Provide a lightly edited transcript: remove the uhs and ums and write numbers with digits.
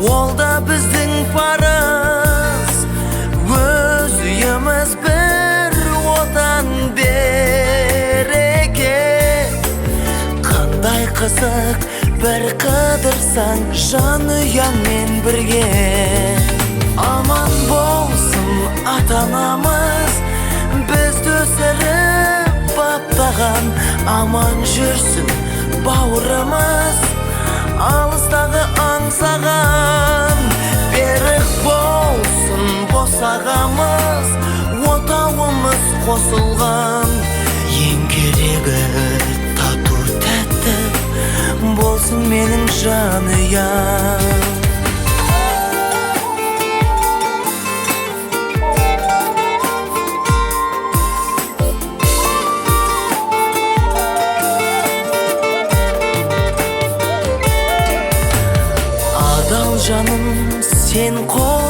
ол да біздің парыз. Өз үйіміз бір отан береке. Қандай қызық бір қыдырсаң жанұяңмен бірге. Аман болсын ата-анамыз, бізді өсіріп баптаған. Аман жүрсін бауырымыз, алыстағы аңсаған. Берік болсын босағамыз, отауымыз қосылған. Ең керегі тату тәтті болсын менің жанұям. Адал жаным, сен қол